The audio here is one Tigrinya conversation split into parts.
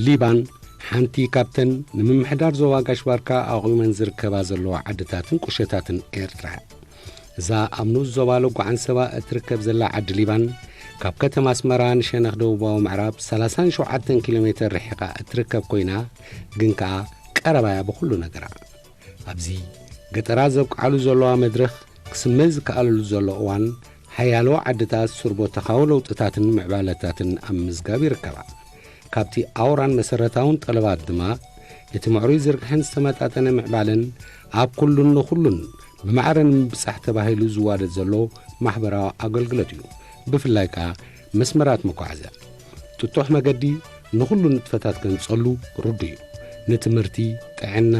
ሊባን ሓንቲ ካብተን ንምምሕዳር ዞባ ጋሽ ባርካ ኣቑመን ዝርከባ ዘለዋ ዓድታትን ቁሸታትን ኤርትራ። እዛ ኣብ ንኡስ ዞባ ለጓ ዓንሰባ እትርከብ ዘላ ዓዲ ሊባን፣ ካብ ከተማ ኣስመራ ንሸነኽ ደቡባዊ ምዕራብ ሰላሳን ሸውዓተን ኪሎ ሜተር ርሒቓ እትርከብ ኮይና፣ ግን ከኣ ቀረባ እያ ብኹሉ ነገራ። ኣብዚ ገጠራት ዘብቅዓሉ ዘለዋ መድረኽ ክስመ ዝከኣለሉ ዘሎ እዋን፣ ሓያሎ ዓድታት ስርቦ ተኻዊ ለውጥታትን ምዕባለታትን ኣብ ምዝጋብ ይርከባ። ካብቲ ኣውራን መሰረታውን ጠለባት ድማ፣ እቲ ምዕሩይ ዝርግሐን ዝተመጣጠነ ምዕባለን ኣብ ኩሉን ንኹሉን ብማዕረ ንምብጻሕ ተባሂሉ ዝዋደድ ዘሎ ማሕበራዊ ኣገልግሎት እዩ። ብፍላይ ከኣ መስመራት መጓዓዝያ። ጥጡሕ መገዲ ንኹሉ ንጥፈታት ከንጸሉ ርዱእ እዩ። ንትምህርቲ፣ ጥዕና፣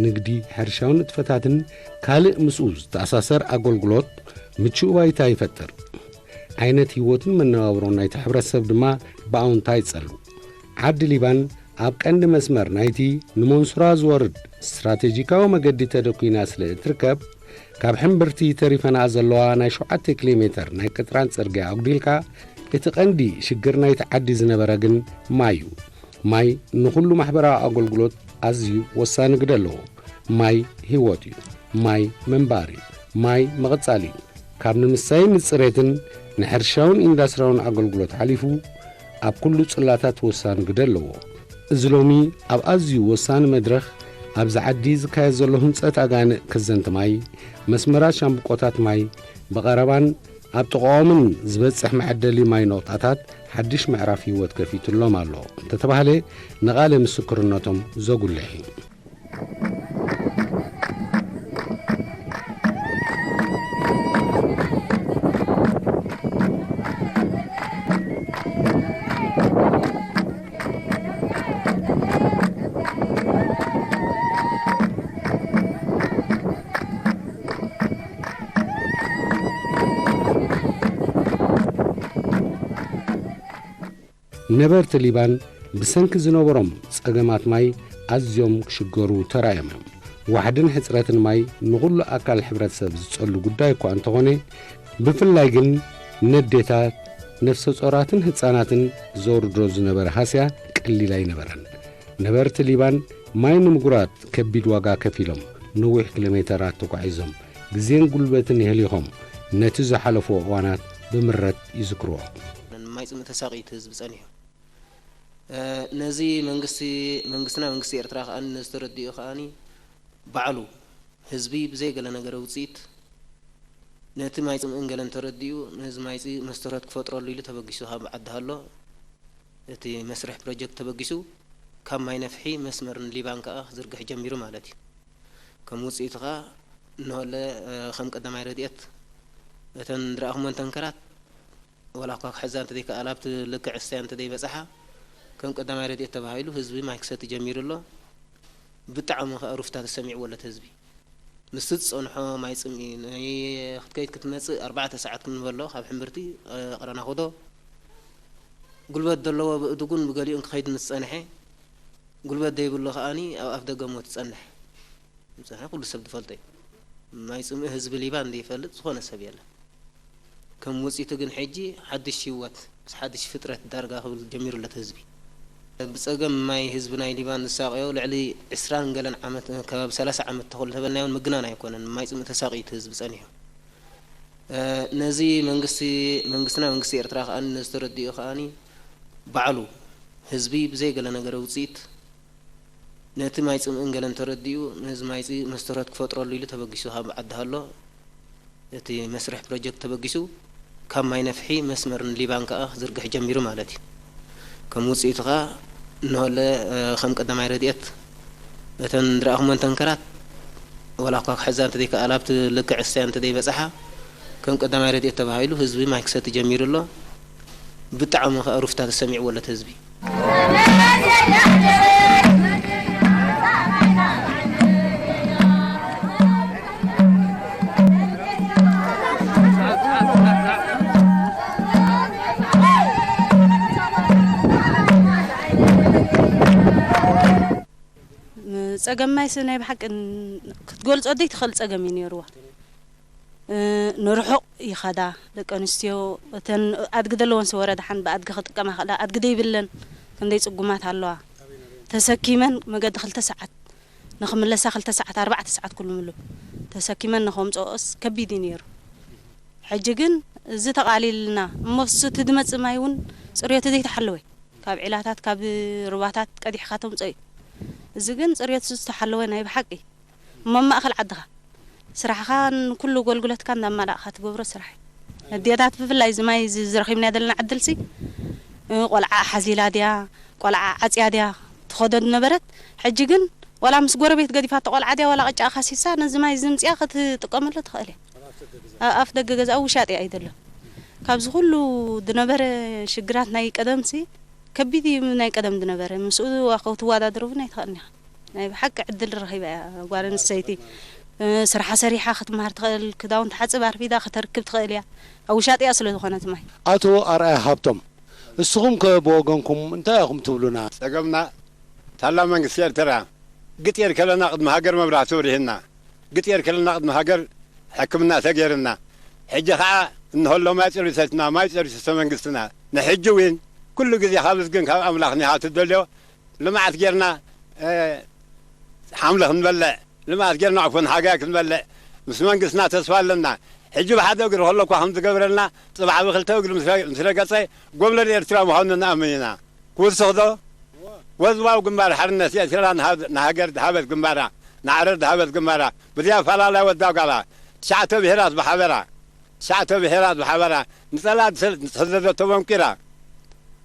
ንግዲ፣ ሕርሻዊ ንጥፈታትን ካልእ ምስኡ ዝተኣሳሰር ኣገልግሎት ምቹእ ባይታ ይፈጥር። ዓይነት ህይወትን መነባብሮን ናይቲ ሕብረተሰብ ድማ ብኣውንታ ይጸሉ። ዓዲ ሊባን ኣብ ቀንዲ መስመር ናይቲ ንመንሱራ ዝወርድ ስትራቴጂካዊ መገዲ ተደኲና ስለ እትርከብ፣ ካብ ሕምብርቲ ተሪፈንኣ ዘለዋ ናይ ሸውዓተ ኪሎ ሜተር ናይ ቅጥራን ጽርግያ ኣጉዲልካ፣ እቲ ቀንዲ ሽግር ናይቲ ዓዲ ዝነበረ ግን ማይ እዩ። ማይ ንኹሉ ማሕበራዊ ኣገልግሎት ኣዝዩ ወሳኒ ግደ ኣለዎ። ማይ ህይወት እዩ። ማይ ምንባር እዩ። ማይ ምቕጻል እዩ። ካብ ንምስታይን ንጽሬትን ንሕርሻውን ኢንዳስትሪያውን ኣገልግሎት ሓሊፉ፣ ኣብ ኩሉ ጽላታት ወሳኒ ግደ ኣለዎ። እዚ ሎሚ ኣብ ኣዝዩ ወሳኒ መድረኽ ኣብዚ ዓዲ ዝካየድ ዘሎ ህንጸት ኣጋንእ ከዘንቲ ማይ፣ መስመራት ሻምብቆታት ማይ፣ ብቐረባን ኣብ ጥቓኦምን ዝበጽሕ መዐደሊ ማይ ነቑጣታት ሓድሽ ምዕራፍ ህይወት ከፊቱሎም ኣሎ እንተተባህለ፣ ንቓለ ምስክርነቶም ዘጉልሕ እዩ። ነበርቲ ሊባን ብሰንኪ ዝነበሮም ጸገማት ማይ ኣዝዮም ክሽገሩ ተራእዮም እዮም። ዋሕድን ሕጽረትን ማይ ንኹሉ ኣካል ሕብረተሰብ ዝጸሉ ጉዳይ እኳ እንተኾነ፣ ብፍላይ ግን ነዴታት፣ ነፍሰ ጾራትን ህጻናትን ዘውርዶ ዝነበረ ሃስያ ቀሊል ኣይነበረን። ነበርቲ ሊባን ማይ ንምጉራት ከቢድ ዋጋ ከፊሎም፣ ነዊሕ ኪሎ ሜተራት ተጓዒዞም፣ ግዜን ጉልበትን የህሊኾም፣ ነቲ ዝሓለፍዎ እዋናት ብምረት ይዝክርዎ። ማይ ጽምኢ ተሳቒዩ እቲ ህዝቢ ጸኒሑ። እ፣ ነዚ መንግስቲ፣ መንግስትና መንግስቲ ኤርትራ ከኣ ነዚ ተረዲኡ ከኣኒ ባዕሉ ህዝቢ ብዘይ ገለ ነገረ ውጽኢት ነቲ ማይ ጽምእን ገለን ተረዲኡ ነዚ ማይ ጽ-፣ መስተርሆት ክፈጥረሉ ኢሉ ተበጊሱ ካብ ዓዲ ሃሎ እቲ መስርሕ ፕሮጀክት ተበጊሱ ካብ ማይ ነፍሒ መስመር ንሊባን ከኣ ክዝርግሕ ጀሚሩ ማለት እዩ። ከም ውጽኢቱ ከኣ እንሆለ፣ እ፣ ከም ቀዳማይ ረድኤት እተን ዝረኣኹመን ተንከራት ወላ እኳ ክሕዛ እንተዘይከኣላ ኣብቲ ልክዕ እስታያ እንተዘይበጽሓ ከም ቀዳማይ ረድኤት ተባሂሉ ህዝቢ ማይ ክሰቲ ጀሚሩ ኣሎ። ብጣዕሚ ከኣ ሩፍታ ተሰሚዕዎ ኣሎ እቲ ህዝቢ። ምስቲ ዝጸንሖ ማይ ጽምኢ ናይ ክትከይድ ክትመጽእ ኣርባዕተ ሰዓት ክንበሎ ካብ ሕምብርቲ፣ እ፣ ቀረናኹዶ ጉልበት ዘለዎ ብእድጉን ብገሊኡን ክኸይድ ምስ ጸንሐ፣ ጉልበት ዘይብሉ ከኣኒ ኣብ ኣፍ ደገ ሞት ይጸንሕ። ዝጸንሐ ኩሉ ሰብ ዝፈልጦ እዩ። ማይ ጽምኢ ህዝቢ ሊባን ዘይፈልጥ ዝኾነ ሰብ የለን። ከም ውጽኢቱ ግን ሕጂ ሓድሽ ህይወት ምስ ሓድሽ ፍጥረት ዳርጋ ክብል ጀሚሩ ኣሎ እቲ ህዝቢ። ብጸገም ማይ ህዝቢ ናይ ሊባን ዝሳቐዮ ልዕሊ ዕስራን ገለን ዓመት፣ ከባቢ ሰላሳ ዓመት ተኽእሎ ተበልና እውን ምግናን ኣይኮነን። ማይ ጽምኢ ተሳቒዩ እቲ ህዝቢ ጸኒሑ። እ፣ ነዚ መንግስቲ፣ መንግስትና መንግስቲ ኤርትራ ከኣ ነዚ ተረዲኡ ከኣኒ ባዕሉ ህዝቢ ብዘይ ገለ ነገረ ውጽኢት ነቲ ማይ ጽምእን ገለን ተረዲኡ ነዚ ማይ ጽ-፣ መስተርሆት ክፈጥረሉ ኢሉ ተበጊሱ ካብ ዓዲ ሃሎ እቲ መስርሕ ፕሮጀክት ተበጊሱ ካብ ማይ ነፍሒ መስመር ንሊባን ከኣ ክዝርግሕ ጀሚሩ ማለት እዩ። ከም ውጽኢቱ ከኣ እንሆለ፣ እ፣ ከም ቀዳማይ ረድኤት እተን ዝረኣኹመን ተንከራት ወላ እኳ ክሕዛ እንተዘይከኣላ ኣብቲ ልክዕ እስታያ እንተዘይበጽሓ ከም ቀዳማይ ረድኤት ተባሂሉ ህዝቢ ማይ ክሰቲ ጀሚሩ ኣሎ። ብጣዕሚ ከኣ ሩፍታ ተሰሚዕዎ ኣሎ እቲ ህዝቢ። ጸገም ማይስ ናይ ብሓቂ ን-፣ ክትገልጾ ዘይትኽእል ጸገም እዩ ነይርዋ። እ፣ ንርሑቕ ይኸዳ ደቂ ኣንስትዮ፣ እተን ኣድጊ ዘለወን ሰ ወረ ደሓን ብኣድጊ ክጥቀማ ክእላ፣ ኣድጊ ዘይብለን ክንደይ ጽጉማት ኣለዋ። ተሰኪመን መገዲ ክልተ ሰዓት ንኽምለሳ፣ ክልተ ሰዓት፣ ኣርባዕተ ሰዓት ኩሉ ምሉ ተሰኪመን ንኸምጽኦስ ከቢድ እዩ ነይሩ። ሕጂ ግን እዚ ተቓሊልና እሞ፣ እሱ እቲ ዝመጽእ ማይ እውን ጽርዮቱ ዘይተሓለወ፣ ካብ ዒላታት፣ ካብ ሩባታት ቀዲሕካ ተምጽኦ እዩ። እዚ ግን ጽርዮቱ ዝተሓለወ ናይ ብሓቂ እሞ፣ ኣብ ማእከል ዓድኻ ስራሕኻን ኩሉ ኣገልግሎትካን እንዳማላእካ ትገብሮ ስራሕ እዩ። ኣዴታት ብፍላይ እዚ ማይ እዚ ዝረኺብናዮ ዘለና ዕድልሲ፣ እ፣ ቆልዓ ሓዚላ ድያ፣ ቆልዓ ዓጽያ ድያ ትኸዶ ዝነበረት፣ ሕጂ ግን ዋላ ምስ ጎረቤት ገዲፋቶ ቆልዓ ድያ፣ ዋላ ቅጫ ካሲሳ ነዚ ማይ እዚ ምጽያ ክትጥቀመሉ ትኽእል እያ። ኣብ ኣፍ ደገ ገዛ ውሻጢ እዩ ዘሎ። ካብዚ ኩሉ ዝነበረ ሽግራት ናይ ቀደምሲ ከቢድ እዩ፣ ናይ ቀደም ዝነበረ ምስኡ ክትወዳደሮ እውን ኣይትኽእልን ኢኻ። ናይ ብሓቂ ዕድል ረኺባ እያ ጓል ኣንስተይቲ። እ፣ ስርሓ ሰሪሓ ክትመሃር ትኽእል፣ ክዳውንቲ ሓጽብ ኣርፊዳ ከተርክብ ትኽእል እያ። ኣብ ውሻጢ እያ ስለ ዝኾነት ማይ። ኣቶ ኣርኣያ ሃብቶም፣ እስኹም ከ ብወገንኩም እንታይ ኢኹም ትብሉና? ጸገምና ታላ መንግስቲ ኤርትራ ግጥ የርከለና፣ ቅድሚ ሃገር መብራህቲ ብሪህና፣ ግጥ የርከለና፣ ቅድሚ ሃገር ሕክምና ተገይርና። ሕጂ ኸዓ እንሆሎ ማይ ጸሪሰትና፣ ማይ ጸሪሰቶ መንግስትና። ንሕጂ እውን ኩሉ ግዜ ካብ እዝግን ካብ ኣምላኽን ኢኻ ትደልዮ። ልምዓት ጌርና፣ እ፣ ሓምሊ ክንበልዕ፣ ልምዓት ጌርና ዕፉን ሓጋይ ክንበልዕ ምስ መንግስትና ተስፋ ኣለና። ሕጂ ብሓደ እግሪ ከሎ እኳ ከም ዝገብረልና፣ ጽባሕ ብክልተ እግሪ ምስ ረ-፣ ምስ ረገጸ፣ ጎብለል ኤርትራ ምዃኑ ንኣምን ኢና። ክውስኽ ዶ? ወዝዋው ግንባር ሓርነት ኤርትራ ንሃብ-፣ ንሃገር ድሃበት ግንባራ፣ ንዓረር ድሃበት ግንባራ፣ ብዘይ ኣፈላላይ ወዳ ጓላ፣ ትሽዓተ ብሄራት ብሓበራ፣ ትሽዓተ ብሄራት ብሓበራ፣ ንጸላ ዝሰ-፣ ዝሰደደቶ መንቂራ፣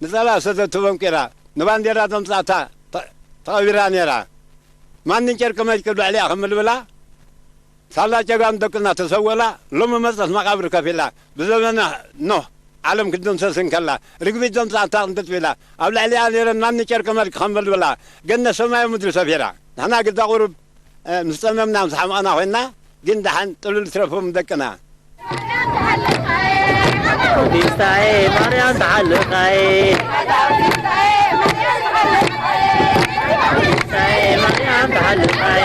ንጸላ ዝሰደደቶ መንቂራ፣ ንባንዴራ ዘምጻእታ ተ-፣ ተቐቢራ ነይራ። ማንም ጨርቂ መጭቂ ኣብ ልዕሊኣ ክምልብላ፣ ሳላ ጨጋኑ ደቅና ተሰወላ፣ ሎሚ መጸት መቓብር ከፊላ፣ ብዘመነ ኖህ ዓለም ክትድምሰስ እንከላ፣ ርግቢት ዘምጻእታ ቅንጥጥ ቢላ፣ ኣብ ልዕሊኣ ነይረን ማኒ ጨርቂ መልክ ከንበልብላ፣ ገነት ሰማይ ምድሪ ሰፊራ። ንሕና ግዳ ቁሩብ፣ እ፣ ምስ ጸመምና ምስ ሓመቕና ኮይንና፣ ግን ደሓን ጥሉል ትረፎም ደቅና። ቅድስታዬ ማርያም ተሓልኻዬ፣ ቅድስታዬ ማርያም ተሓልኻዬ።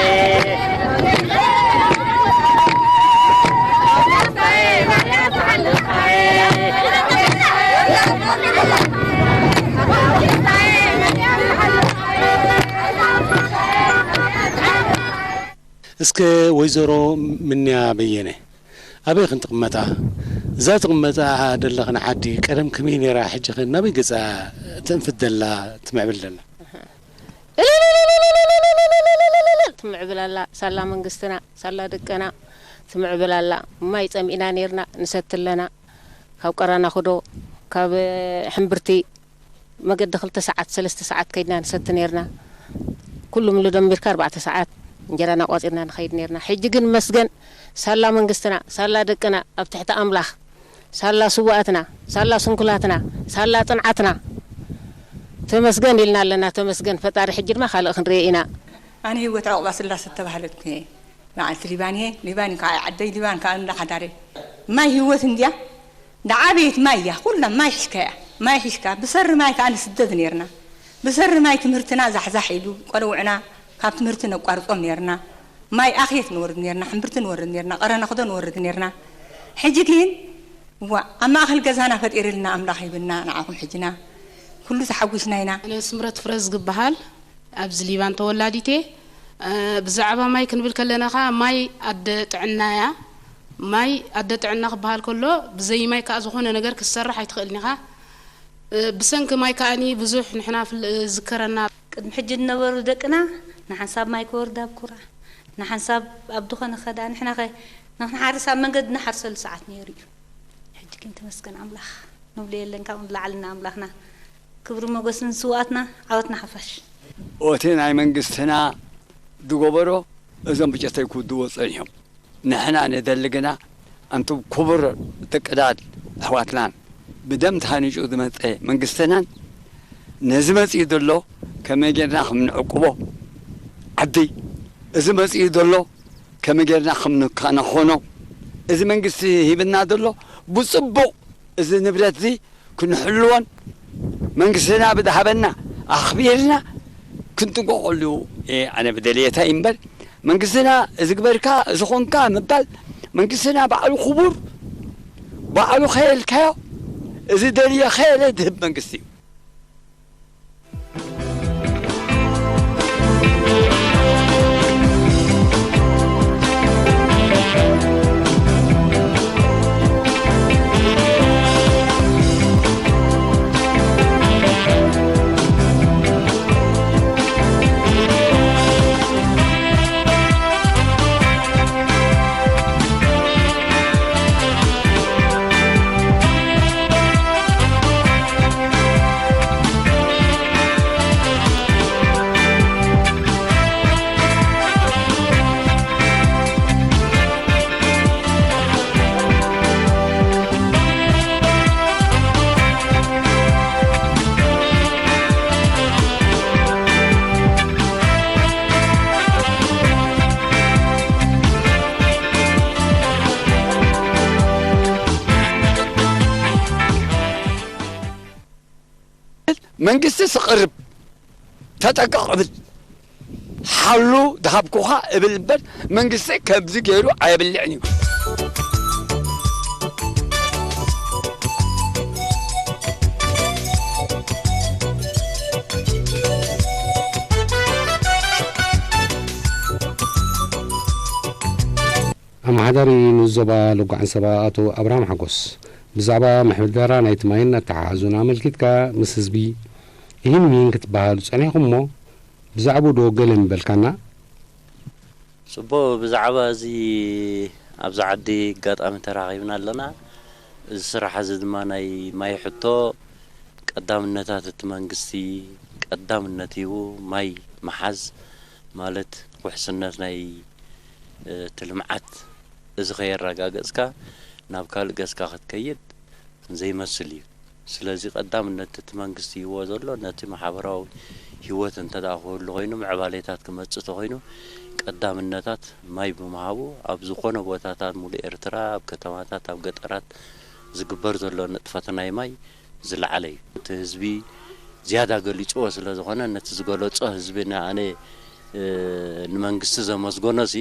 እስከ ወይዘሮ ምንያ በየነ፣ ኣበይ ኢኽን ትቕመጣ? እዛ ትቕመጣ ዘለኽን ዓዲ ቀደም ከመይ ነይራ? ሕጂ ኸ ናበይ ገጻ ትንፍት ዘላ፣ ትምዕብል ዘላ? ትምዕብል ኣላ። ሳላ መንግስትና፣ ሳላ ደቅና ትምዕብል ኣላ። ማይ ጸሚእና ነይርና፣ ንሰቲ ኣለና። ካብ ቀራናኹዶ፣ ካብ ሕምብርቲ መገዲ ክልተ ሰዓት፣ ሰለስተ ሰዓት ከይድና ንሰቲ ነይርና። ኩሉ ምሉ ደሚርካ ኣርባዕተ ሰዓት እንጀራና ቋጺርና ንኸይድ ነይርና። ሕጂ ግን መስገን፣ ሳላ መንግስትና፣ ሳላ ደቅና፣ ኣብ ትሕቲ ኣምላኽ፣ ሳላ ስውኣትና፣ ሳላ ስንኩላትና፣ ሳላ ጽንዓትና፣ ተመስገን ኢልና ኣለና። ተመስገን ፈጣሪ። ሕጂ ድማ ካልእ ክንርኢ ኢና። ኣነ ህይወት ዕቑባ ስላሰ እተባህለት እየ። በዓልቲ ሊባን እየ። ሊባን እዩ ከዓ ዓደይ፣ ሊባን ከዓ እንዳ ሓዳረይ። ማይ ህይወት እንድያ። እንዳ ዓበየት ማይ እያ። ኩላ ማይ ሒሽካ እያ። ማይ ሒሽካ። ብሰሪ ማይ ከዓ ንስደድ ነይርና። ብሰሪ ማይ ትምህርትና ዛሕዛሕ ኢሉ፣ ቆልውዕና ካብ ትምህርቲ ነቋርጾም ነይርና። ማይ ኣኽየት ንወርድ ነይርና፣ ሕምብርቲ ንወርድ ነይርና፣ ቀረነኽዶ ንወርድ ነይርና። ሕጂ ግን፣ እዋ፣ ኣብ ማእከል ገዛና ፈጢርልና ኣምላኽ ሂብና፣ ንዓኹም ሕጅና ኩሉ ተሓጒስና ኢና። ኣነ ስምረት ፍረዝ ዝበሃል፣ ኣብዚ ሊባን ተወላዲት እየ። እ፣ ብዛዕባ ማይ ክንብል ከለና ኸኣ፣ ማይ ኣደ ጥዕና እያ። ማይ ኣደ ጥዕና ክበሃል ከሎ፣ ብዘይ ማይ ከኣ ዝኾነ ነገር ክትሰርሕ ኣይትኽእልን ኢኻ። እ፣ ብሰንኪ ማይ ከኣኒ ብዙሕ ንሕና ፍል-፣ ዝከረና። ቅድሚ ሕጂ ዝነበሩ ደቅና ንሓንሳብ ማይ ክወርድ ኣብ ኩራ፣ ንሓንሳብ ኣብ ድኾነ ከዳ፣ ንሕና ኸ ንኽንሓርስ ኣብ መንገዲ ንሓርሰሉ ሰዓት ነይሩ እዩ። ሕጂ ግን ተመስገን ኣምላኽ ንብሎ የለን፣ ካብኡ ንላዕሊ ንኣምላኽና ክብሪ ሞገስ ንስውኣትና፣ ዓወት ንሓፋሽ። ኦቲ ናይ መንግስትና ዝገበሮ እዞም ብጨተይ ክውድዎ ጸኒሖም። ንሕና ንደሊ ግና፣ ኣንቱም ክቡር ደቂ ዳድ ኣሕዋትናን፣ ብደም ተሃኒጹ ዝመጸ መንግስትናን፣ ነዚ መጺኡ ዘሎ ከመይ ጌርና ከም ንዕቅቦ፣ ዓዲ፣ እዚ መጺኡ ዘሎ ከመይ ጌርና ከም ንከናኾኖ፣ እዚ መንግስቲ ሂብና ዘሎ ብጽቡቕ፣ እዚ ንብረት እዚ ክንሕልዎን መንግስትና ብዝሃበና ኣኽቢርና ክንጥንቀቐሉ እየ ኣነ ብደልየታይ እምበር፣ መንግስትና እዚ ግበርካ፣ እዚ ኾንካ ምባል፣ መንግስትና ባዕሉ ክቡር፣ ባዕሉ ከየልካዮ፣ እዚ ደልዮ ከየለ ዝህብ መንግስቲ እዩ። መንግስቲ ስቕርብ ተጠንቀቕ እብል፣ ሓሉ ዝሃብኩኻ እብል እምበር፣ መንግስቲ ከምዚ ገይሩ ኣየብልዕን እዩ። ኣመሓዳሪ ንዞባ ልጓ ዓንሰባ ኣቶ ኣብርሃም ሓጎስ፣ ብዛዕባ ምሕደራ ናይቲ ማይን ኣተሓሕዙን ኣመልኪትካ ምስ ህዝቢ ይህን ምሂን ክትበሃሉ ጸኒሕኩም እሞ፣ ብዛዕባኡ ዶ ገለ ምበልካና? ጽቡቕ፣ ብዛዕባ እዚ ኣብዚ ዓዲ ኣጋጣሚ ተራኺብና ኣለና። እዚ ስራሕ እዚ ድማ ናይ ማይ ሕቶ ቀዳምነታት እቲ መንግስቲ ቀዳምነት ሂቡ ማይ ምሓዝ ማለት ውሕስነት ናይ፣ እ፣ እቲ ልምዓት እዚ ከየረጋገጽካ ናብ ካልእ ገጽካ ክትከይድ ዘይመስል እዩ። ስለዚ ቀዳምነት እቲ መንግስቲ ሂብዎ ዘሎ ነቲ ማሕበራዊ ህይወት እንተ ደኣ ክህሉ ኮይኑ፣ ምዕባሌታት ክመጽእ ተኾይኑ፣ ቀዳምነታት ማይ ብምሃቡ ኣብ ዝኾነ ቦታታት ሙሉእ ኤርትራ፣ ኣብ ከተማታት፣ ኣብ ገጠራት ዝግበር ዘሎ ንጥፈት ናይ ማይ ዝለዓለ እዩ። እቲ ህዝቢ ዝያዳ ገሊጽዎ ስለ ዝኾነ፣ ነቲ ዝገለጾ ህዝቢ ንኣነ፣ እ፣ ንመንግስቲ ዘመስገኖሲ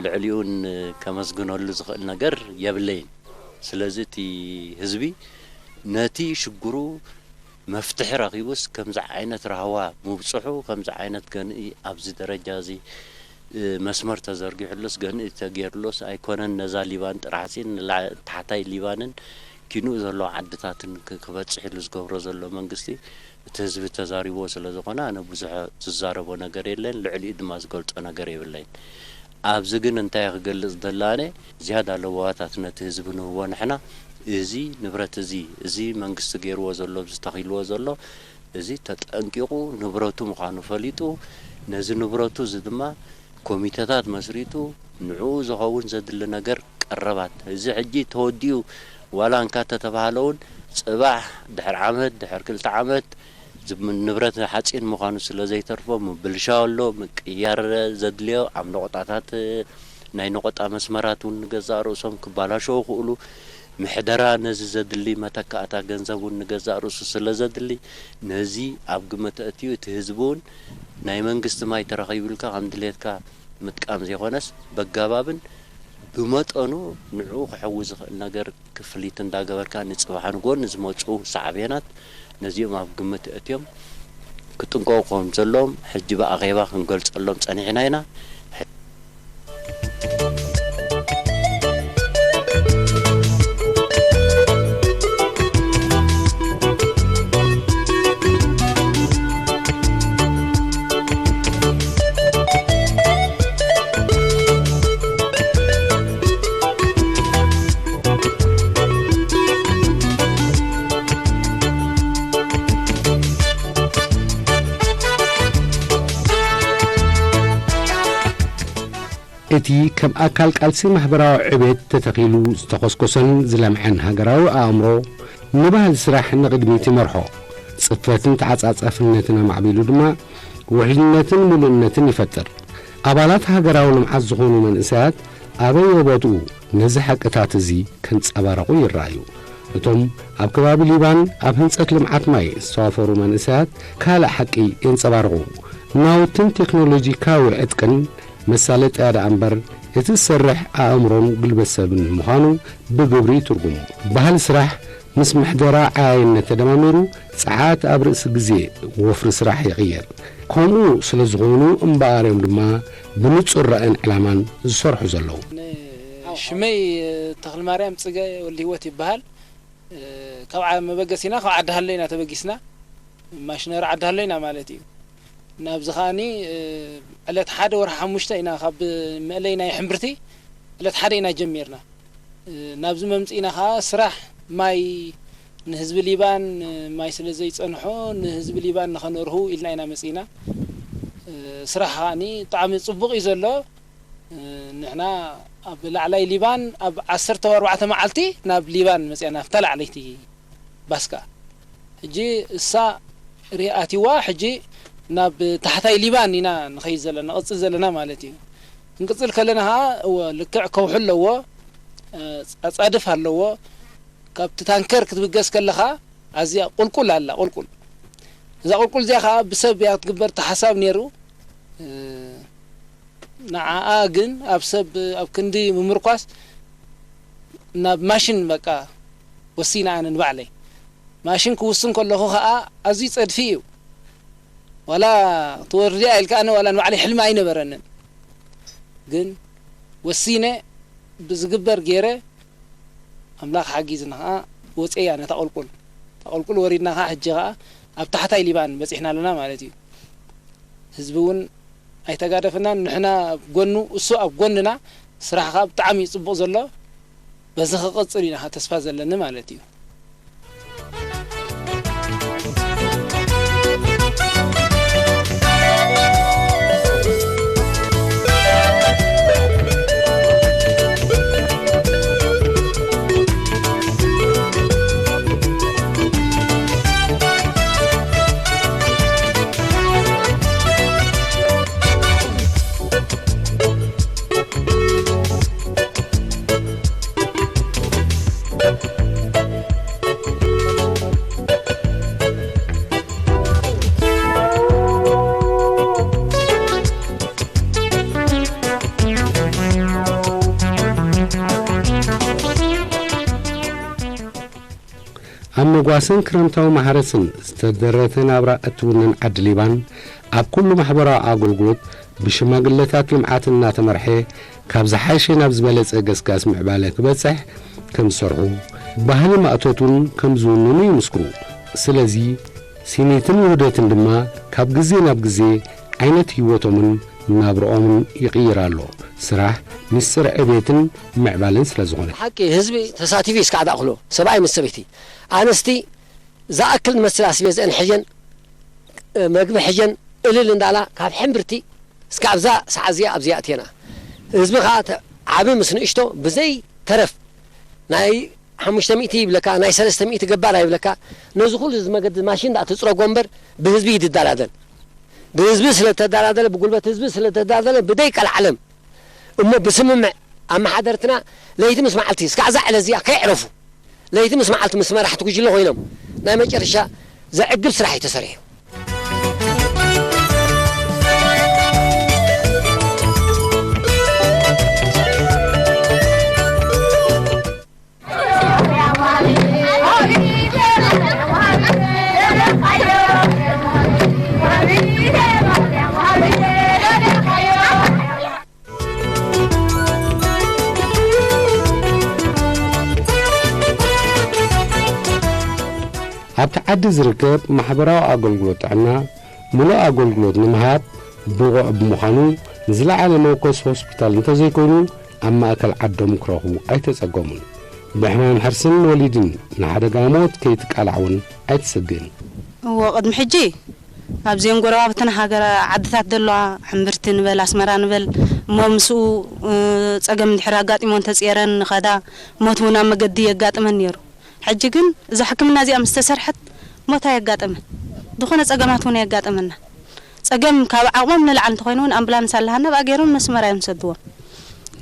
ልዕሊኡ ን-፣ ከመስግነሉ ዝኽእል ነገር የብለይን። ስለዚ እቲ ህዝቢ ነቲ ሽግሩ መፍትሒ ረኺቡስ ከምዚ ዓይነት ራህዋ ምብጽሑ፣ ከምዚ ዓይነት ገንኢ ኣብዚ ደረጃ እዚ፣ እ፣ መስመር ተዘርጊሑሉስ ገንኢ ተገይሩሉስ ኣይኮነን። ነዛ ሊባን ጥራሕሲ ንላ-፣ ታሕታይ ሊባንን ኪንኡ ዘለዎ ዓድታትን ክ-፣ ክበጽሕ ኢሉ ዝገብሮ ዘሎ መንግስቲ እቲ ህዝቢ ተዛሪብዎ ስለ ዝኾነ ኣነ ብዙሕ ዝዛረቦ ነገር የለን፣ ልዕሊኡ ድማ ዝገልጾ ነገር የብለይን። ኣብዚ ግን እንታይ ክገልጽ ደላነ፣ ዝያዳ ለበዋታት ነቲ ህዝቢ ንህቦ ንሕና፣ እዚ ንብረት እዚ፣ እዚ መንግስቲ ገይርዎ ዘሎ፣ እዚ ተኺልዎ ዘሎ፣ እዚ ተጠንቂቑ ንብረቱ ምዃኑ ፈሊጡ፣ ነዚ ንብረቱ እዚ ድማ ኮሚተታት መስሪቱ፣ ንዕኡ ዝኸውን ዘድሊ ነገር ቀረባት። እዚ ሕጂ ተወዲኡ ዋላ እንካ ተተባህለ እውን፣ ጽባሕ ድሕሪ ዓመት፣ ድሕሪ ክልተ ዓመት፣ ዝም-፣ ንብረት ሓጺን ምዃኑ ስለ ዘይተርፎ፣ ምብልሻው ኣሎ፣ ምቅያር ዘድልዮ፣ ኣብ ነቖጣታት፣ ናይ ነቖጣ መስመራት እውን ንገዛእ ርእሶም ክባላሸው ይኽእሉ። ምሕደራ ነዚ ዘድሊ መተካእታ ገንዘብ እውን ንገዛእ ርእሱ ስለ ዘድሊ፣ ነዚ ኣብ ግምት ኣእትዩ፣ እቲ ህዝቢ እውን ናይ መንግስቲ ማይ ተረኺቡ ኢልካ ከም ድሌትካ ምጥቃም ዘይኮነስ፣ በጋባብን ብመጠኑ ንዕኡ ክሕዊ ዝኽእል ነገር ክፍሊት እንዳገበርካ፣ ንጽባሕ ንጎኒ ዝመጹ ሳዕቤናት ነዚኦም ኣብ ግምት ኣእትዮም ክጥንቀቑ ከም ዘለዎም ሕጂ ብኣኼባ ክንገልጸሎም ጸኒሕና ኢና። እቲ ከም ኣካል ቃልሲ ማሕበራዊ ዕቤት ተተኺሉ ዝተኾስኮሰን ዝለምዐን ሃገራዊ ኣእምሮ፣ ንባህሊ ስራሕ ንቕድሚት ይመርሖ። ጽፈትን ተዓጻጻፍነትን ኣማዕቢሉ ድማ ውሕልነትን ምሉእነትን ይፈጥር። ኣባላት ሃገራዊ ልምዓት ዝኾኑ መንእሰያት ኣበየቦትኡ ነዚ ሓቅታት እዚ ከንጸባረቑ ይረኣዩ። እቶም ኣብ ከባቢ ሊባን ኣብ ህንጸት ልምዓት ማይ ዝተዋፈሩ መንእሰያት ካልእ ሓቂ የንጸባርቑ። ናውትን ቴክኖሎጂ ካዊ ዕጥቅን መሳለጥያ ደኣ እምበር፣ እቲ ዝሰርሕ ኣእምሮን ጉልበት ሰብን ምዃኑ ብግብሪ ይትርጉሙ። ባህሊ ስራሕ ምስ ምሕደራ ዓያይነት ተደማሚሩ፣ ጸዓት ኣብ ርእሲ ግዜ ወፍሪ ስራሕ ይቕየር። ከምኡ ስለ ዝኾኑ እምበኣር እዮም ድማ ብንጹር ራእን ዕላማን ዝሰርሑ ዘለዉ። ሽመይ ተኽለማርያም ጽገ ወልደህይወት ይበሃል። ካብ ዓ-፣ መበገሲና ካብ ዓዲ ሃሎ ኢና ተበጊስና። ማሽነሪ ዓዲ ሃሎ ኢና ማለት እዩ። ናብዚ ከኣኒ፣ እ፣ ዕለት ሓደ ወርሒ ሓሙሽተ ኢና ካብ መእለይ ናይ ሕምብርቲ ዕለት ሓደ ኢና ጀሚርና። እ፣ ናብዚ መምጽኢና ከኣ ስራሕ ማይ ንህዝቢ ሊባን፣ እ፣ ማይ ስለ ዘይጸንሖ ንህዝቢ ሊባን ንኸነርሁ ኢልና ኢና መጺእና። እ፣ ስራሕ ከኣኒ ብጣዕሚ ጽቡቕ እዩ ዘሎ። እ፣ ንሕና ኣብ ላዕላይ ሊባን ኣብ ዓሰርተ ኣርባዕተ መዓልቲ ናብ ሊባን መጺኣና፣ ኣብታ ላዕለይቲ ባስካ። ሕጂ እሳ ሪኣቲዋ፣ ሕጂ ናብ ታሕታይ ሊባን ኢና ንኸይድ ዘለና፣ ንቐጽል ዘለና ማለት እዩ። ክንቅጽል ከለና ኸዓ፣ እወ፣ ልክዕ ከውሒ ኣለዎ፣ እ፣ ኣጻድፍ ኣለዎ። ካብቲ ታንከር ክትብገስ ከለኻ፣ ኣዝያ ቁልቁል ኣላ፣ ቁልቁል። እዛ ቁልቁል እዚኣ ከዓ ብሰብ እያ ክትግበር ተሓሳብ ነይሩ። እ፣ ንዓኣ ግን ኣብ ሰብ ኣብ ክንዲ ምምርኳስ ናብ ማሽን በቃ ወሲነ ኣነ ንባዕለይ። ማሽን ክውስን ከለኹ ከዓ ኣዝዩ ጸድፊ እዩ። ዋላ ትወርድያ ኢልካ ኣነ ዋላ ንባዕለይ ሕልሚ ኣይነበረንን። ግን ወሲነ ብዝግበር ገይረ ኣምላኽ ሓጊዝና ኸዓ ወፅያ ነታ ቁልቁል። እታ ቁልቁል ወሪድና ኸዓ ሕጂ ኸዓ ኣብ ታሕታይ ሊባን በፂሕና ኣለና ማለት እዩ። ህዝቢ እውን ኣይተጋደፈናን፣ ንሕና ኣብ ጎኑ፣ እሱ ኣብ ጎንና። ስራሕ ኸዓ ብጣዕሚ እዩ ፅቡቕ ዘሎ። በዚ ክቕፅል ኢና ተስፋ ዘለኒ ማለት እዩ። ኣብ መጓሰን ክረምታዊ ማሕረስን ዝተደረተ ናብራ እትውንን ዓዲ ሊባን፣ ኣብ ኩሉ ማሕበራዊ ኣገልግሎት ብሽማግለታት ልምዓት እናተመርሐ፣ ካብ ዝሓሸ ናብ ዝበለጸ ገስጋስ ምዕባለ ክበጽሕ ከም ዝሰርሑ፣ ባህሊ ማእቶት እውን ከም ዝውንኑ ይምስክሩ። ስለዚ፣ ሲኒትን ውህደትን ድማ ካብ ግዜ ናብ ግዜ ዓይነት ህይወቶምን ናብርኦምን ይቕይር ኣሎ። ስራሕ ምስጢር ዕቤትን ምዕባለን ስለ ዝኾነ። ሓቂ ህዝቢ ተሳቲፉ እዩ እስካዕ ዝኣኽሎ፣ ሰብኣይ ምስ ሰበይቲ። ኣንስቲ ዝኣክል ዝመስል ኣስቤዝአን ሒዘን፣ መግቢ ሒዘን እልል እንዳላ ካብ ሕምብርቲ እስካዕ ኣብዛ ሰዓት እዚኣ ኣብዚ ኣእትየና። ህዝቢ ኸዓ ተ-፣ ዓቢ ምስ ንእሽቶ ብዘይ ተረፍ ናይ ሓሙሽተ ሚእቲ ይብለካ፣ ናይ ሰለስተ ሚእቲ ገባር ኣይብለካ። ነዚ ኩሉ እዚ መገዲ ማሽን ደኣ ትጽረጎ እምበር ብህዝቢ እዩ ዝደላደል። ብህዝቢ ስለ ተደላደለ፣ ብጉልበት ህዝቢ ስለ ተደላደለ፣ ብደይ ቀልዓለም እሞ ብስምምዕ ኣመሓደርትና ለይቲ ምስ መዓልቲ እስካዕ እዛ ዕለት እዚኣ ከየዕረፉ፣ ለይቲ ምስ መዓልቲ ምስ መራሕቲ ጉጅለ ኮይኖም ናይ መጨረሻ ዘዕግብ ስራሕ እዩ ተሰሪሑ። ኣብቲ ዓዲ ዝርከብ ማሕበራዊ ኣገልግሎት ጥዕና ምሉእ ኣገልግሎት ንምሃብ ብቑዕ ብምዃኑ፣ ንዝለዓለ መወከሲ ሆስፒታል እንተዘይኮይኑ፣ ኣብ ማእከል ዓዶም ክረኽቡ ኣይተጸገሙን። ብሕማም ሕርስን ወሊድን ንሓደጋ ሞት ከይትቃላዕ እውን ኣይትሰግእን። እዎ፣ ቅድሚ ሕጂ ኣብዘን ጎረባብትና ሃገር ዓድታት ዘለዋ፣ ሕምብርቲ ንበል፣ ኣስመራ ንበል፣ እሞ ምስኡ፣ እ፣ ጸገም እንድሕር ኣጋጢሞን ተጽየረን ንኸዳ፣ ሞት እውን ኣብ መገዲ የጋጥመን ነይሩ። ሕጂ ግን እዛ ሕክምና እዚኣ ምስ ተሰርሐት ሞት ኣየጋጠመን። ዝኾነ ጸገማት እውን ኣየጋጠመናን። ጸገም ካብ ዓቕሞም ንላዕሊ እንተኾይኑ እውን ኣምቡላንስ ኣለሃና፣ ብኣ ገይሮም መስመራ እዮም ዝሰድዎም።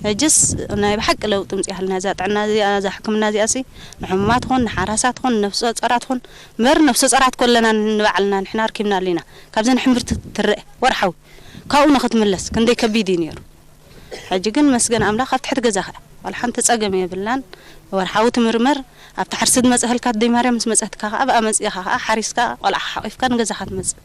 ሕጅስ ናይ ብሓቂ ለውጢ ምጽእ ሃልና። እዛ ጥዕና እዚኣ፣ እዛ ሕክምና እዚኣሲ ንሕሙማት ኹን፣ ንሓራሳት ኹን፣ ንነፍሰ ጾራት ኹን፣ እምበር ነፍሰ ጾራት ኮለና ንባዕልና ንሕና ኣርኪብና ኣሊና። ካብዘን ሕምብርቲ ትረአ ወርሓዊ ካብኡ ንኽትምለስ ክንደይ ከቢድ እዩ ነይሩ። ሕጂ ግን መስገን ኣምላኽ ኣብ ትሕቲ ገዛኻ እያ። ዋላ ሓንቲ ጸገም የብልናን። ወርሓዊ ትምርመር፣ ኣብቲ ሓርሲ ዝመጽእ ህልካ ኣደይ ማርያም ምስ መጸትካ ከኣ፣ ብኣ መጺእኻ ከኣ ሓሪስካ፣ ቆልዓኻ ሓቂፍካ ንገዛኻ ትመጽእ።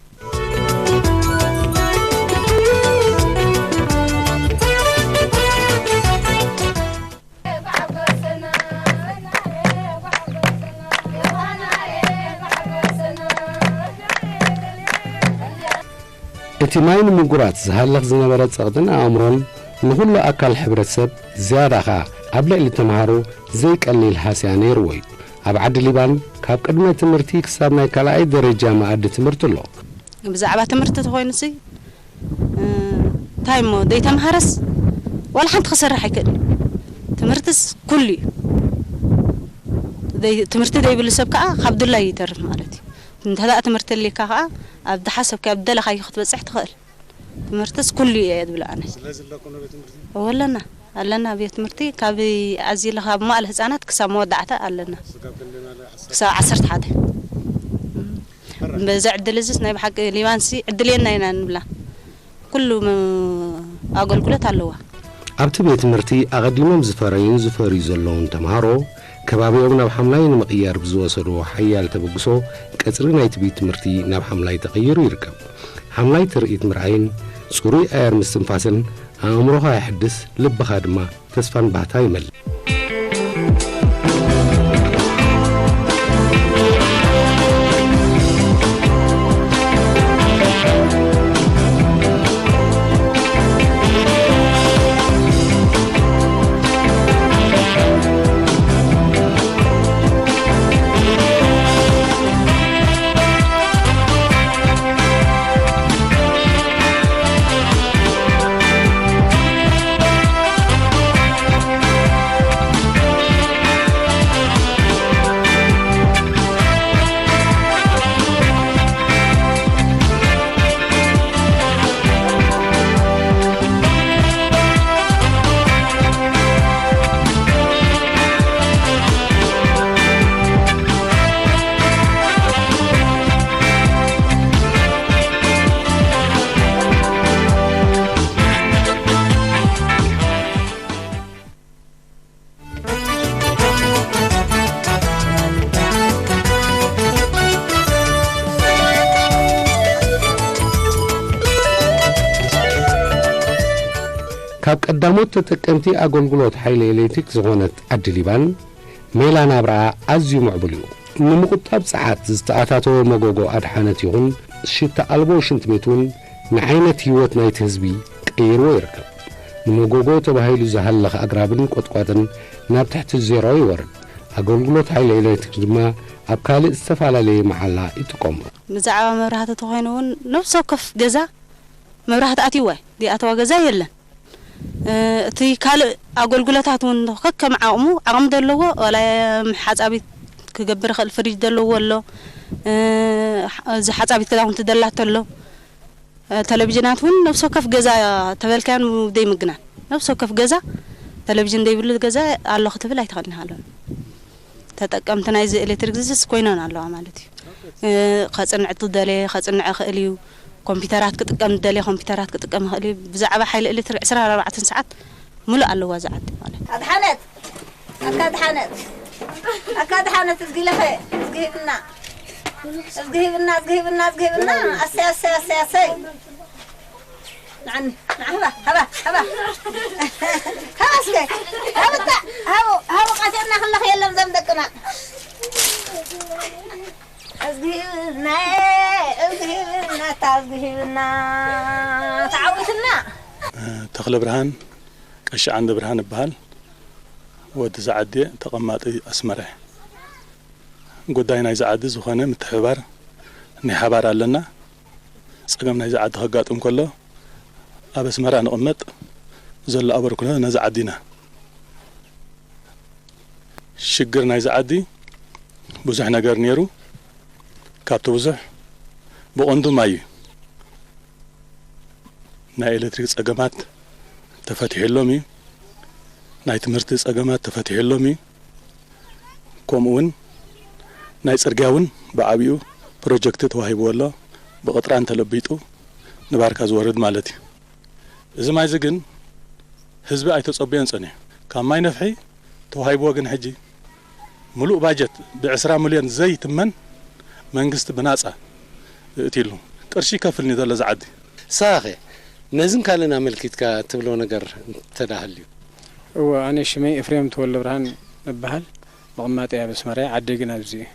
እቲ ማይ ንምጉራት ዝሃልኽ ዝነበረ ጸቕጥን ኣእምሮን ንኹሉ ኣካል ሕብረተሰብ፣ ዝያዳ ኸኣ ኣብ ልዕሊ ተምሃሮ ዘይቀሊል ሃስያ ነይርዎ እዩ። ኣብ ዓዲ ሊባን ካብ ቅድመ ትምህርቲ ክሳብ ናይ ካልኣይ ደረጃ መኣዲ ትምህርቲ ኣሎ። ብዛዕባ ትምህርቲ ተኾይኑሲ፣ እ፣ እንታይ እሞ፣ ዘይተምሃረስ ዋላ ሓንቲ ክሰርሕ ኣይክእልን። ትምህርትስ ኩሉ እዩ። ዘይ-፣ ትምህርቲ ዘይብሉ ሰብ ከኣ ካብ ድላይ ይተርፍ ማለት እዩ። እንተ ደኣ ትምህርቲ ኣልካ ከኣ ኣብ ዝሓሰብካዮ፣ ኣብ ዝደለኻዮ ክትበጽሕ ትኽእል። ትምህርትስ ኩሉ እየ ዝብል ኣነ። ስለዚ ኣለኩም ዶ ቤት ትምህርቲ? እወ ኣለና፣ ኣለና ቤት ትምህርቲ ካብ ኣዚሉ ካብ መዋእለ ህጻናት ክሳብ መወዳእታ ኣለና። ስጋብ ክንደይ ማለት ዓሰርተ? ክሳብ ዓሰርተ ሓደ። እም። ሕራ በዚ ዕድል እዚስ ናይ ብሓቂ ሊባንሲ ዕድልየና ኢና ንብላ። ኩሉ ም-፣ ኣገልግሎት ኣለዋ። ኣብቲ ቤት ትምህርቲ ኣቐዲሞም ዝፈረዩን ዝፈርዩ ዘለዉን ተምሃሮ፣ ከባቢኦም ናብ ሓምላይ ንምቕያር ብዝወሰድዎ ሓያል ተበግሶ፣ ቀጽሪ ናይቲ ቤት ትምህርቲ ናብ ሓምላይ ተቐይሩ ይርከብ። ሓምላይ ትርኢት ምርኣይን ጽሩይ ኣየር ምስትንፋስን ኣእምሮኻ የሐድስ፣ ልብኻ ድማ ተስፋን ባህታ ይመልእ። ካብ ቀዳሞት ተጠቀምቲ ኣገልግሎት ሓይሊ ኤሌክትሪክ ዝኾነት ዓዲ ሊባን፣ ሜላ ናብራኣ ኣዝዩ ምዕቡል እዩ። ንምቑጣብ ጸዓት ዝተኣታተወ መጎጎ ኣድሓነት ይኹን ሽታ ኣልቦ ሽንት ቤት እውን ንዓይነት ህይወት ናይቲ ህዝቢ ቀይርዎ ይርከብ። ንመጎጎ ተባሂሉ ዝሃለኸ ኣግራብን ቆጥቋጥን ናብ ትሕቲ ዜሮ ይወርድ። ኣገልግሎት ሓይሊ ኤሌክትሪክ ድማ ኣብ ካልእ ዝተፈላለየ መዓላ ይጥቀሞ። ብዛዕባ መብራህቲ ተኾይኑ እውን ነፍሲ ወከፍ ገዛ መብራህቲ ኣትይዋ እዩ። ዘይኣተዋ ገዛ የለን። እ፣ እቲ ካልእ ኣገልግሎታት እውን ከከም ዓቕሙ፣ ዓቕሚ ዘለዎ፣ ዋላ ሓጻቢት ክገብር ይኽእል፣ ፍሪጅ ዘለዎ ኣሎ፣ እ፣ እዚ ሓጻቢት ክዳውንቲ ደላቶ ኣሎ። እ፣ ቴሌቪዥናት እውን ነፍሲ ወከፍ ገዛ ተበልካዮን ዘይምግናን፣ ነፍሲ ወከፍ ገዛ ቴሌቪዥን ዘይብሉ ገዛ ኣሎ ክትብል ኣይትኽእልን ሃሎ። ተጠቀምቲ ናይዚ ኤሌክትሪክ ዝስ ኮይነን ኣለዋ ማለት እዩ። እ፣ ከጽንዕ ትደልየ ከጽንዕ ይኽእል እዩ። ኮምፒውተራት ክጥቀም ዝደልየ ኮምፒውተራት ክጥቀም ይኽእል እዩ። ብዛዕባ ሓይሊ ኤሌክትሪክ ዕስራን ኣርባዕተን ሰዓት ሙሉእ ኣለዋ እዛ ዓዲ ማለት እዩ። ኣድሓነት፣ ኣካ ኣድሓነት፣ ኣካ ኣድሓነት፣ እዝጊ ለኸ፣ እዝጊ ሂብና፣ እዝጊ ሂብና፣ እዝጊ ሂብና፣ እዝጊ ሂብና። ኣሰይ፣ ኣሰይ፣ ኣሰይ፣ ኣሰይ። ንዓኒ፣ ንዓ፣ ሃባ፣ ሃባ፣ ሃባ። ሃባ እስከ፣ ሃብታ፣ ሃቡ፣ ሃቡ፣ ቃሴና ክለኽ የለን ዘም ደቅና። እዝጊ ሂብና፣ እዝጊ ሂብና፣ እታ እዝጊ ሂብና። ተዓዊትና። ተኽለ ብርሃን ቀሺ ዓንደ ብርሃን እበሃል። ወዲ እዛ ዓዲ እየ፣ ተቐማጢ ኣስመራ እየ። ጉዳይ ናይዚ ዓዲ ዝኾነ ምትሕብባር ናይ ሓባር ኣለና። ጸገም ናይዚ ዓዲ ከጋጥም ከሎ ኣብ ኣስመራ ንቕመጥ፣ ዘሎ ኣበርክቶ ነዚ ዓዲ ኢና። ሽግር ናይዚ ዓዲ ብዙሕ ነገር ነይሩ። ካብቲ ብዙሕ ብቐንዱ ማይ እዩ። ናይ ኤሌክትሪክ ጸገማት ተፈቲሕሎም እዩ። ናይ ትምህርቲ ጸገማት ተፈቲሕሎም እዩ። ከምኡ እውን ናይ ጽርግያ እውን ብዓቢኡ ፕሮጀክት ተዋሂብዎ ኣሎ። ብቕጥራን ተለቢጡ ንባርካ ዝወርድ ማለት እዩ። እዚ ማይ እዚ ግን ህዝቢ ኣይተጸበዮን ጸኒሑ። ካብ ማይ ነፍሒ ተዋሂብዎ ግን ሕጂ ምሉእ ባጀት ብዕስራ ሚልዮን ዘይትመን መንግስቲ ብናጻ እእትይሉ ቅርሺ ይከፍልኒ ዘሎ እዚ ዓዲ። ንስኻኸ ነዝን ካልእን ኣመልኪትካ ትብሎ ነገር እንተዳሃልዩ? እወ፣ ኣነ ሽመይ ኤፍሬም ተወልደ ብርሃን እበሃል። መቐማጠይ ኣብ ኣስመራ እየ፣ ዓደይ ግን ኣብዚ እዩ።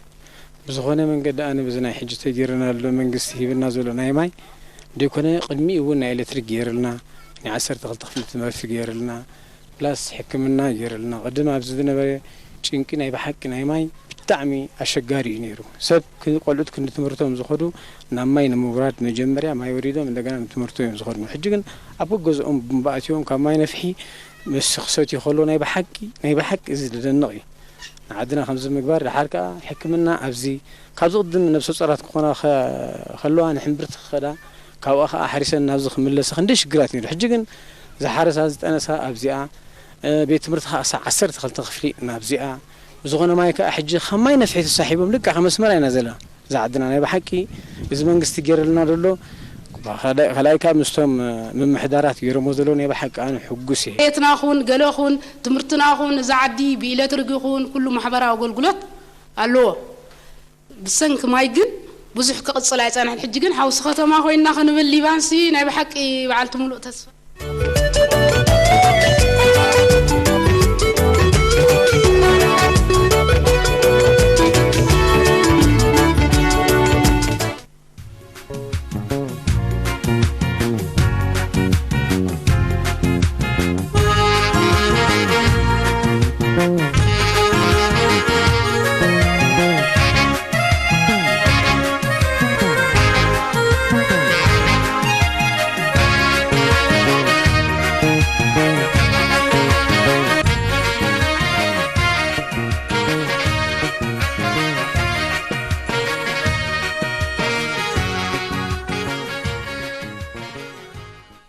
ብዝኾነ መንገዲ ኣነ በዚ ናይ ሕጂ ተገይርና ዘሎ መንግስቲ ሂብና ዘሎ ናይ ማይ ደይኮነ ቅድሚኡ እውን ናይ ኤሌክትሪክ ገይርልና፣ ናይ ዓሰርተ ክልተ ክፍሊ ትምህርቲ ገይርልና፣ ፕላስ ሕክምና ገይርልና። ቅድም ኣብዚ ዝነበረ ጭንቂ ናይ ብሓቂ ናይ ማይ ብጣዕሚ ኣሸጋሪ እዩ ነይሩ። ሰብ ክ-፣ ቆልዑት ክንዲ ትምህርቶም ዝኸዱ ናብ ማይ ንምውራድ መጀመርያ ማይ ወሪዶም እንደገና ንትምህርቶም እዮም ዝኸዱ። ሕጂ ግን ኣብ ገገዝኦም ቡምባ ኣትዮም ካብ ማይ ነፍሒ ምስ ክሰትዩ ከሎ ናይ ብሓቂ፣ ናይ ብሓቂ እዚ ዝደንቕ እዩ። ንዓድና ከምዚ ምግባር፣ ደሓር ከኣ ሕክምና ኣብዚ፣ ካብዚ ቅድም ነብሰ ጾራት ክኾና ከ-፣ ከለዋ ንሕምብርቲ ክኸዳ፣ ካብኣ ከኣ ሓሪሰን ናብዚ ክምለሳ ክንደይ ሽግራት ነይሩ። ሕጂ ግን ዝሓረሳ ዝጠነሳ ኣብዚኣ፣ እ፣ ቤት ትምህርቲ ከኣ ክሳዕ ዓሰርተ ክልተ ክፍሊ ናብዚኣ፣ ብዝኾነ ማይ ከኣ ሕጂ ካብ ማይ ነፍሒ ተሳሒቦም ልክዕ ከም ኣስመራ ኢና ዘለና። እዛ ዓድና ናይ ብሓቂ እዚ መንግስቲ ገይረልና ዘሎ ካልኣይ ካብ ምስቶም ምምሕዳራት ገይሮሞ ዘለዉ ናይ ብሓቂ ኣነ ሕጉስ እየ። ቤትና ኹን ገለ ኹን ትምህርትና ኹን እዛ ዓዲ ብኤሌክትሪክ ይኹን ኩሉ ማሕበራዊ ኣገልግሎት ኣለዎ። ብሰንኪ ማይ ግን ብዙሕ ክቕጽል ኣይጸንሐን። ሕጂ ግን ሓውሲ ከተማ ኮይና ክንብል ሊባንሲ ናይ ብሓቂ በዓልቲ ሙሉእ ተስፋ።